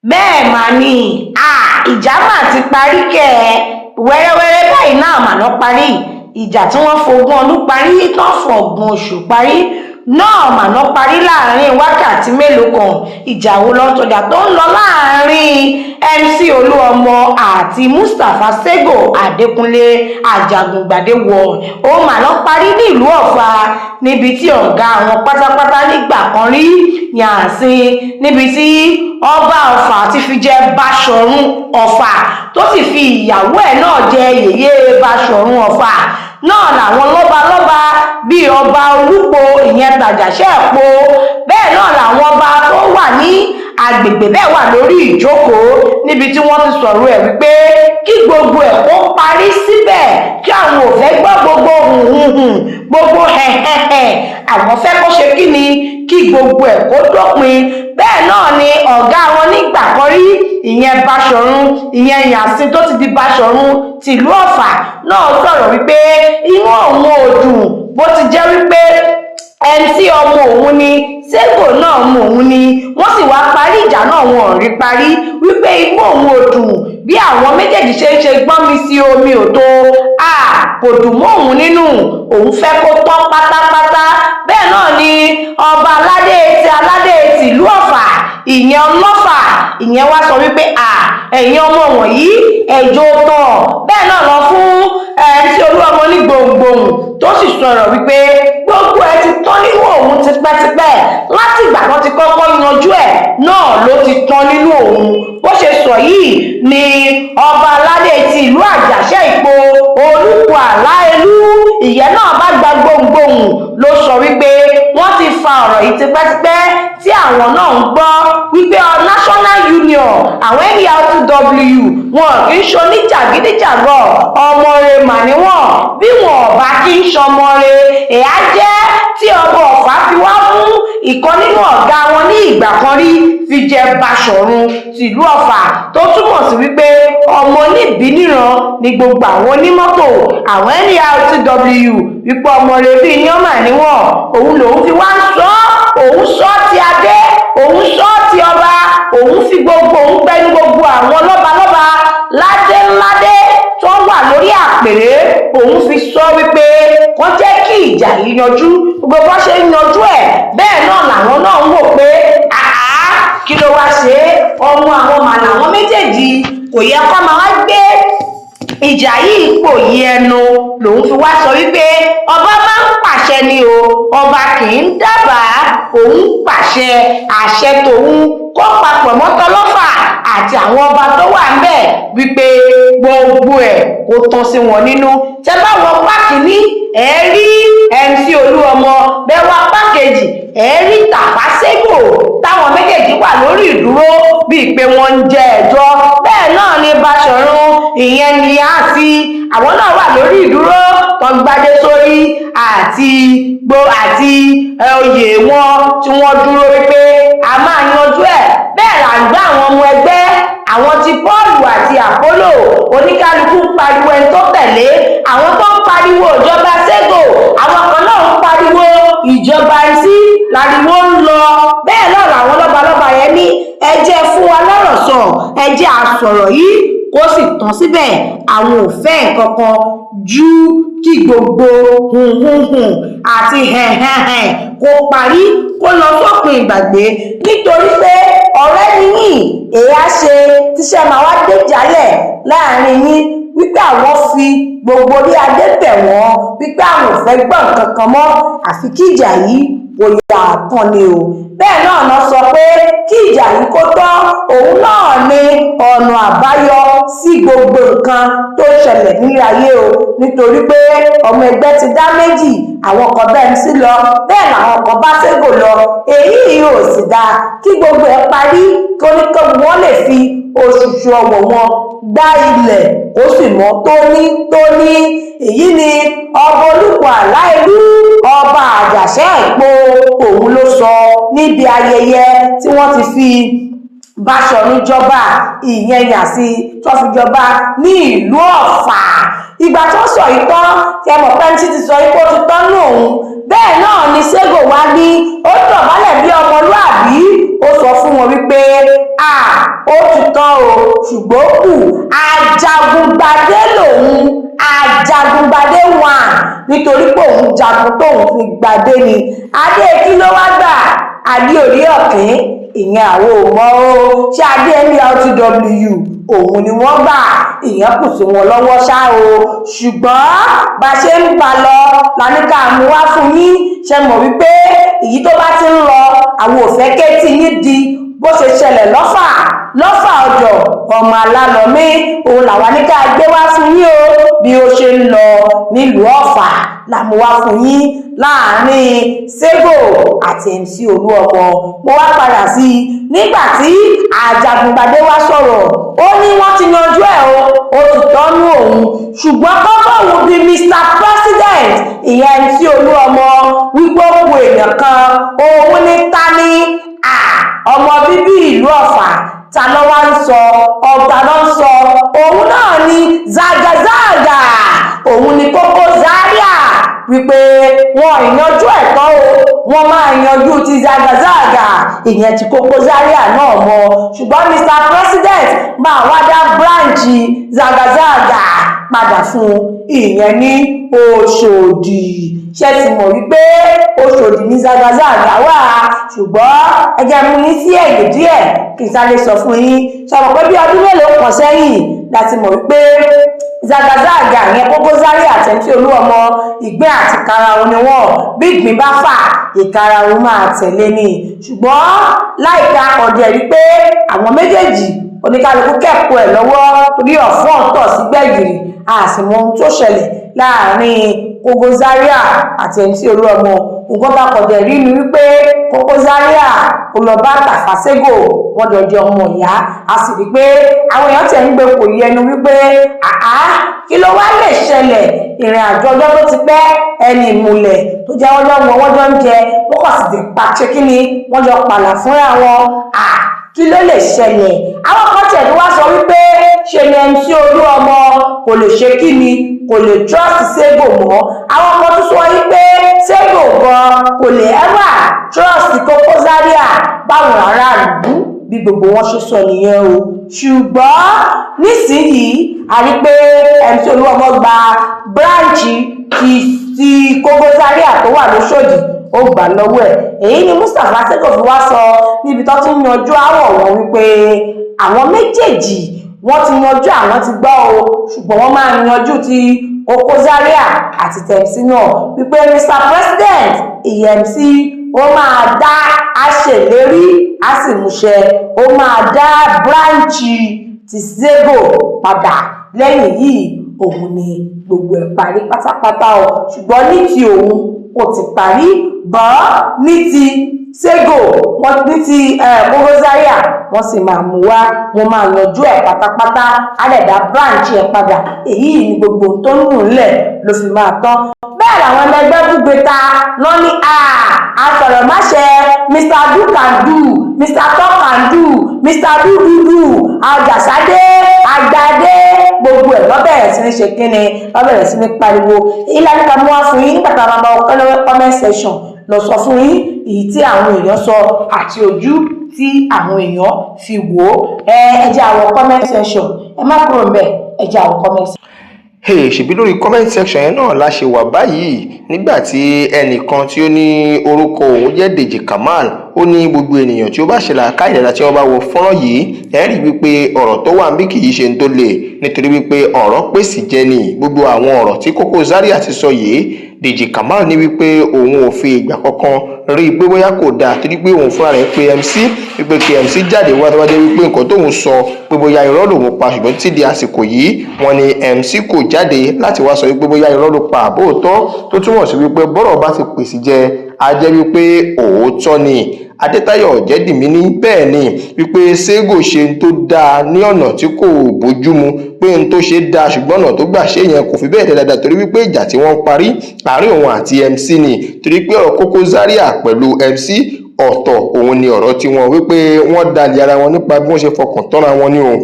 Bẹ́ẹ̀ mà ni, ìjà mà ti parí kẹ́ ẹ. Wẹ́rẹ́wẹ́rẹ́ báyìí náà mà lọ parí ìjà tí wọ́n fogún ọdún parí tán, fọgbọ̀n oṣù parí náà mà lọ parí láàrin wákàtí mélòó kan. Ìjà wo lọ́sọjà tó ń lọ láàrin MC Olúọmọ àti Mustapha Sego Adékúnlé Ajagungbadé wọ ó mà lọ parí nílùú Ọ̀fà, níbi tí ọ̀gá àwọn pátápátá nígbà kan rí Yànsìn, níbi tí ọba Ọ̀fà ti fi jẹ Báṣọ̀run Ọ̀fà, tó sì fi ìyàwó ẹ̀ náà jẹ yèyé Báṣọ̀run Ọ̀fà náà, làwọn lọ́balọ́ba bíi ọba Olúpo, ìyẹn tàjàṣẹ́ ẹ̀po, bẹ́ẹ̀ náà làwọn ọba tó wà ní agbègbè bẹ́ẹ̀ wà lórí ìjókòó, níbi tí wọ́n ti sọ̀rọ̀ ẹ̀ wípé kí gbogbo ẹ̀ kó parí síbẹ̀, kí àwọn ò fẹ́ gbọ́ gbogbo hùhùhùn, gbogbo hẹ̀hẹ̀hẹ̀. Àwọn fẹ́ kó ṣe kí ni, kí gbogbo ẹ̀ kó dópin. Bẹ́ẹ̀ náà ni ọ̀gá wọn nígbà kan rí, ìyẹn Báṣọ̀run, ìyẹn Yàsín tó ti di Báṣọ̀run tìlú Ọ̀fà náà sọ̀rọ̀ wípé inú òun ò dùn bó ti jẹ́ wípé MC ọmọ òun ni, Sego náà ọmọ òun ni, wọ́n sì wá parí ìjà náà, wọn ò rí parí, wípé inú òun ò dùn bí àwọn méjèèjì ṣe ń ṣe gbọ́n mi sí omi ò tó a, kò dùn mọ́ òun nínú, òun fẹ́ kó tán pátápátá. Bẹ́ẹ̀ náà ni ọba aládé ti aládé tìlú Ọ̀fà, ìyẹn Ọlọ́fà, ìyẹn wá sọ wípé à, ẹ̀yin ọmọ wọ̀nyí, ẹ̀jọ̀ tán. Bẹ́ẹ̀ náà lọ fún MC Olúọmọ ní gbohùngbohùn, tó sì sọ̀rọ̀ wípé gbogbo ẹ ti tán nínú òun tipẹ́tipẹ́, láti ìgbà kan ti kọ́kọ́ yanjú ẹ̀ náà ló ti tán nínú òun. Bó ṣe sọ yìí ni ọba aládé ti ìlú Àjàṣẹ́ Ìpò, Olùkọ́ Àláẹlú, ìyẹn náà bá gba gbohùngbohùn, ló sọ wípé wọ́n ti fa ọ̀rọ̀ yìí tipẹ́tipẹ́, tí àwọn náà ń gbọ́ wípé National Union, àwọn NURTW, wọn kì í ṣoníjàgídíjàgọ̀, ọmọ rẹ̀ mà níwọ̀n. Bí wọn ò bá kí ń ṣọmọ rẹ̀, èyá jẹ́ tí ọba Ọ̀fà fi wá mú ìkan nínú ọ̀gá wọn ní ìgbà kan rí fi jẹ Báṣọ̀run tìlú Ọ̀fà, tó túmọ̀ sí wípé ọmọ níbí níran ní gbogbo àwọn onímọ́tò, àwọn NURTW, wípé ọmọ rẹ̀ bíi ní ọmọ níwọ̀n. Òun lòun fi wá ń sọ, òun sọ ti adé, òun sọ ti ọba, òun fi gbogbo òun gbẹnu gbogbo àwọn lọ́balọ́ba, ládéládé tó wà lórí àpèrè, òun fi sọ wípé kó jẹ́ kí ìjà yìí yanjú. Gbogbo bó ṣe ń yanjú ẹ̀, bẹ́ẹ̀ náà làwọn náà ń wò pé àá, kí ló wá ṣe é? Ọmọ àwọn mà làwọn méjèèjì, kò yẹ kó máa wá gbé ìjà yìí pò yí ẹnu. Lòun fi wá sọ wípé ọba máa ń pàṣẹ ni o, ọba kì í dábàá. Òun pàṣẹ, àṣẹ tòun kó papọ̀ mọ́ tọlọ́fà àti àwọn ọba tó wà ńbẹ̀ wípé gbogbo ẹ̀ kó tán sí wọn nínú. Tẹ bá wọ páàkì ní, ẹ rí MC Olúọmọ, bẹ́ẹ̀ wá pákejì, ẹ rí Tàfà Ségò, táwọn méjèèjì wà lórí ìdúró bíi pé wọ́n ń jẹ ẹjọ́. Bẹ́ẹ̀ náà ni Báṣọ̀run, ìyẹn ni àti àwọn náà wà lórí ìdúró tó gbadé sórí àti gbo àti oyè wọn tí wọ́n dúró wípé a máa yanjú ẹ̀. Bẹ́ẹ̀ là ń gbá àwọn ọmọ ẹgbẹ́, àwọn ti Pọ́ọ̀lù àti Àpólò, oníkálukú ń pariwo ẹni tó tẹ̀lé. Àwọn tó ń pariwo ìjọba Sego, àwọn kan náà ń pariwo ìjọba MC, láriwo ń lọ. Bẹ́ẹ̀ náà làwọn lọ́balọ́ba yẹn ní ẹ jẹ́ fún wa lọ́rọ̀ sọ, ẹ jẹ́ àsọ̀rọ̀ yìí kó sì tán síbẹ̀. Àwọn ò fẹ́ nǹkan kan ju kí gbogbo hùhùhùn àti hẹ̀hẹ̀hẹ̀ kó parí, kó lọ sópin ìgbàgbé, nítorí pé ọ̀rẹ́ nìyí, èyí á ṣe tíṣẹ́ máa wá déjàlẹ̀ láàrin yín, wípé àwọn fi gbogbo orí adé bẹ̀ wọ́n wípé àwọn ò fẹ́ gbọ́ nǹkan kan mọ́, àfi kí ìjà yìí kò yà tán ni o. Bẹ́ẹ̀ náà lọ sọ pé kí ìjà yìí kó tán, òun náà ni ọ̀nà àbáyọ sí gbogbo nǹkan tó ṣẹlẹ̀ nílé ayé o, nítorí pé ọmọ ẹgbẹ́ ti dá méjì, àwọn kan bẹ́ẹ̀ sí lọ, bẹ́ẹ̀ làwọn kan bá Ségò lọ. Èyí ò sì dáa. Kí gbogbo ẹ̀ parí, kí oníkóbu wọn lè fi oṣooṣù ọwọ́ wọn gbá ilẹ̀, kó sì mọ́ tónítóní. Èyí ni ọba Olùkọ́ Àláìlú, ọba Àjàṣẹ́ Ìpò, òun ló sọ níbi ayẹyẹ tí wọ́n ti fi Báṣọ̀run jọba, ìyẹn Yàsí tó fi jọba ní ìlú Ọ̀fà. Ìgbà tó sọ yìí tán, tí ẹ mọ̀ pé MC ti sọ yìí pé ó ti tán nù òun, bẹ́ẹ̀ náà ni Ségò wá ní ó dọ̀bálẹ̀ bí ọmọlúàbí, ó sọ fún wọn wípé à ó Ṣùgbọ́n ó kù Ajagungbadé lòun, Ajagungbadé one, nítorí pé òun jagun tóun fi gbadé ni. Adé kí ló wá gbà? Adé orí ọ̀kín, ìyẹn àwọn ò mọ̀ o. Ṣé adé NURTW òun ni wọ́n gbà? Ìyẹn kù sí wọn lọ́wọ́ ṣá o. Ṣùgbọ́n bá a ṣe ń bá lọ la ní ká mú wá fún yín. Ṣe mọ̀ wípé èyí tó bá ti ń lọ, àwọn ò fẹ́ kétí yín di bó ṣe ṣẹlẹ̀ lọ́fà lọ́fà ọjọ́ ọmọ alálọ́mí. Òun làwa ní ká gbé wá fún yín o. Bí ó ṣe ń lọ nílùú Ọ̀fà là mú wá fún yín láàrin Sego àti MC Olúọmọ. Mo wá padà sí i nígbà tí Ajagungbadé wá sọ̀rọ̀. Ó ní wọ́n ti yanjú ẹ̀ o, ó ti tọ́nú òun, ṣùgbọ́n kọ́kọ́ òun bíi Mr President, ìyẹn MC Olúọmọ, wípé ó ku èèyàn kan. Òun ní ta ni? Ọmọ bíbí ìlú Ọ̀fà, ta ló wá ń sọ? Ọ̀gá ló ń sọ. Òun náà ni Zagazaga, òun ni Koko Zaria, wípé wọn ìyanjú ẹ̀tọ́ o, wọ́n máa yanjú ti Zagazaga, ìyẹn ti Koko Zaria náà mọ́. Ṣùgbọ́n Mr President máa wá dá branch Zagazaga padà fún ìyẹn ní Òṣòdì. Ṣe ti mọ̀ wípé Òṣòdì ní Zagazaga wà? Ṣùgbọ́n ẹ jẹ́ mú yín sí ẹ̀yìn díẹ̀ kí n sáré sọ fún yín. Sọ̀rọ̀ pé bí ọdún mélòó kan sẹ́yìn láti mọ̀ wípé Zagazaga yẹn, Koko Zaria àti MC Olúọmọ, ìgbín àti karahun ni wọ́n. Bí ìgbín bá fà, ìkarahun máa tẹ̀lé ni. Ṣùgbọ́n láìka ọ̀dẹ̀ rí pé àwọn méjèèjì, oníkálukú kẹ́kọ̀ọ́ ẹ̀ lọ́wọ́ torí ọ̀fọ́n ọ̀tọ̀ sí gbẹ̀gìrì. A sì mọ ohun tó ṣẹlẹ̀ láàrin Koko Zaria àti MC Olúọmọ. Nǹkan bá kọ̀dẹ̀ rí ni wípé Koko Zaria ó lọ bá Tàfà Sego, wọ́n jọ jẹ ọmọ ìyá. A sì rí pé àwọn èèyàn tẹ̀ ń gbé kò yí ẹnu wípé àá, kí ló wá lè ṣẹlẹ̀? Ìrìn àjò ọjọ́ tó ti pẹ́, ẹni ìmùlẹ̀ tó jẹ́, wọ́n jọ ń wọ́n jọ ń jẹ, wọ́n kàn sì ti pa ṣé kí ni, wọ́n jọ pààlà fúnra wọn. À, kí ló lè ṣẹlẹ̀? Àwọn kan tiẹ̀ tó wá sọ wípé ṣe ni MC Olúọmọ kò lè ṣe kí ni, kò lè trust Sego mọ́. Àwọn kan tún sọ wípé Sego gan kò lè ever trust Koko Zaria. Báwọn aráàlú bí gbogbo wọn ṣe sọ nìyẹn o. Ṣùgbọ́n nísìnyìí, a rí pé MC Olúọmọ gba branch ti Koko Zaria tó wà lóṣòdì, ó gbà lọ́wọ́ ẹ̀. Èyí ni Mustapha Sego fi wá sọ níbi tó ti ń yanjú áwọ̀ wọn wípé àwọn méjèèjì, wọ́n ti yanjú, àwọn ti gbọ́ o, ṣùgbọ́n wọ́n máa yanjú ti Koko Zaria àti tMC náà, wípé Mr President EMC ó máa dá aṣèlérí, á sì múṣẹ, ó máa dá branch ti Sego padà. Lẹ́yìn yìí, òun ni gbogbo ẹ̀ parí pátápátá o. Ṣùgbọ́n ní ti òun, ó ti parí bọ́. Ní ti Sego, wọ́n ní ti Koko Zaria, wọ́n sì máa mú wá, wọ́n máa yanjú ẹ̀ pátápátá, á lè dá branch ẹ̀ padà. Èyí ni gbogbo tó ń nù ńlẹ̀ ló fi máa tán. Bẹ́ẹ̀ làwọn ẹlẹgbẹ́ búgbe ta lọ ní àsọ̀rọ̀máṣe Mr Do can do, Mr Talk can do, Mr Do Do Do, Àjàsádé Àgbàdé, gbogbo ẹ̀ lọ́ bẹ̀rẹ̀ sí ní ṣe kínni, lọ́ bẹ̀rẹ̀ sí ní pariwo. Èyí la nípa mú wá fún yín. Nígbà tá a máa bá ọkọ lọ́wọ́ comment section lọ sọ fún yín èyí tí àwọn èèyàn sọ àti ojú tí àwọn èèyàn fi wò ó. Ẹ jẹ́ àwọn comment section, ẹ má kúrò ńbẹ̀, ẹ jẹ́ àwọn comment section. Hey, ṣèbí lórí comment section yẹn náà la ṣe wà báyìí, nígbà tí ẹnìkan tí ó ní orúkọ òun jẹ́ Dèjì Kamal, ó ní gbogbo ènìyàn tí ó bá ṣe làákàyè dáadáa, tí wọ́n bá wo fọ́nrán yìí, ẹ rí wípé ọ̀rọ̀ tó wà níbí kì í ṣe ń tó le, nítorí wípé ọ̀rọ̀ pèsè jẹ́ ni gbogbo àwọn ọ̀rọ̀ tí Koko Zaria ti sọ yìí. Dèjì Kamal ní wípé òun ò fi ìgbà kankan rí i pé bóyá kò dáa, torí pé òun fúnra rẹ̀ pé MC wípé kí MC jáde wá tó bá jẹ́ wípé nǹkan tóun sọ pé bóyá irọ́ lòun pa. Ṣùgbọ́n títí di àsìkò yìí, wọ́n ní MC kò jáde láti wá sọ wípé bóyá irọ́ ló pa àbóòtọ́, tó túmọ̀ sí wípé bọ́rọ̀ bá ti pèsè jẹ, á jẹ́ wípé òótọ́ ni. Adétayọ̀ Jẹ́dìmí ní bẹ́ẹ̀ ni, wípé Sego ṣe ń tó dáa ní ọ̀nà tí kò bójúmu, pé n tó ṣe dáa, ṣùgbọ́n ọ̀nà tó gbà ṣe yẹn kò fi bẹ́ẹ̀ dáadáa, torí wípé ìjà tí wọ́n parí láàrin òun àti MC ni, torí pé ọ̀rọ̀ Koko Zaria pẹ̀lú MC ọ̀tọ̀ òun ni ọ̀rọ̀ tiwọn, wípé wọ́n dalẹ̀ ara wọn nípa bí wọ́n ṣe fọkàn tánra wọn ní òun.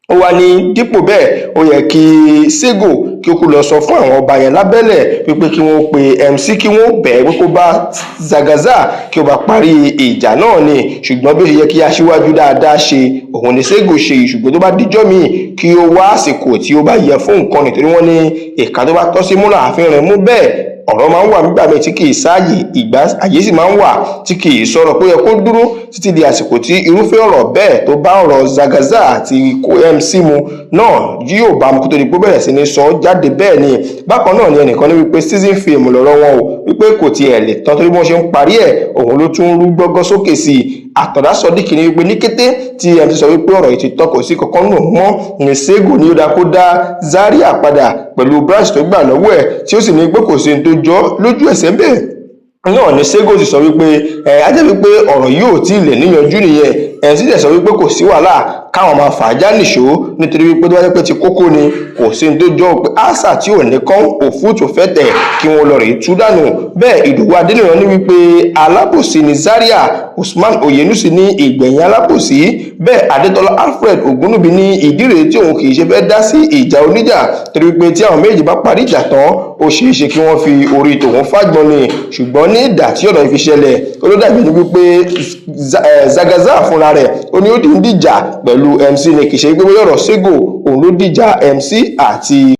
Ó wá ní dípò bẹ́ẹ̀, ó yẹ kí Sego kí ó kú lọ sọ fún àwọn ọba yẹn lábẹ́lẹ̀ wípé kí wọ́n pe MC, kí wọ́n bẹ̀ ẹ́ pé kó bá Zagaza kí ó bá parí ìjà náà ni. Ṣùgbọ́n bí ó ṣe yẹ kí aṣíwájú dáadáa ṣe Òun ní Sego ṣe yìí, ṣùgbọ́n tó bá díjọ́ míì, kí ó wá àsìkò tí ó bá yẹ fún nǹkan, nítorí wọ́n ní ìka tó bá tọ́ sí mú làáfin rìn mú. Bẹ́ẹ̀ ọ̀rọ̀ máa ń wà nígbà míì tí kì í sáàyè, ìgbà àyè sì máa ń wà tí kì í sọ̀rọ̀, pé ó yẹ kó dúró títí di àsìkò tí irúfẹ́ ọ̀rọ̀ bẹ́ẹ̀ tó bá ọ̀rọ̀ Zagaza àti MC mu náà yóò bá mu, kó tó di pé ó bẹ̀rẹ̀ sí ní sọ jáde. Bẹ́ẹ̀ ni bákan náà ni ẹnìkan ní wípé season film lọ̀rọ̀ wọn o, wípé kò tiẹ̀ lè tán, torí bí wọ́n ṣe ń parí ẹ̀, òun ló tún rú gbọ́gọ́ sókè sí i. Àtọ̀dá Sodiq ní wípé ní kété tí MC sọ wípé ọ̀rọ̀ yìí ti tọ́, kò sí kankan nù mọ́, ní Sego ní ó dáa kó dá Zaria padà pẹ̀lú branch tó gbà lọ́wọ́ ẹ̀, tí ó sì ní pé kò sí ní tó jọ lójú ẹsẹ̀. Bẹ́ẹ̀ náà ni Sego sì sọ wípé ẹ á jẹ́ wípé ọ̀rọ̀ yìí ò tí ì lè níyanjú nìyẹn. Ẹ̀ sì dẹ̀ sọ wípé kò sí wàhálà, káwọn máa fà á já nìṣó, nítorí wípé tó bá jẹ́ pé ti kókó ni, kò sí ní tó jọ pé àṣà tí ò ní kán òfútù fẹ́ tẹ̀ kí wọ́n lọ rèé tú dànù. Bẹ́ẹ̀ Ìdòwú Adéníran ní wípé alábòsí ni Zaria. Usman Oyenusi ní ìgbẹ̀yìn alábòsí. Bẹ́ẹ̀ Adétọ́lá Alfred Ògúnnúbi ní ìdí rèé tí òun kì í ṣe fẹ́ dá sí ìjà oníjà, torí wípé tí àwọn méjì bá parí ìjà tán, ó ṣeé ṣe kí wọ́n fi orí tòun fágbọn ni. Ṣùgbọ́n ní ìdà tí ọ̀rọ̀ yìí fi ṣẹlẹ̀, ó ló dàbí ní wípé Zagaza fúnra rẹ̀, ó ní ó dì ń dìjà pẹ̀lú MC ni, kì í ṣe wípé bóyá ọ̀rọ̀ Sego òun ló dìjà MC àti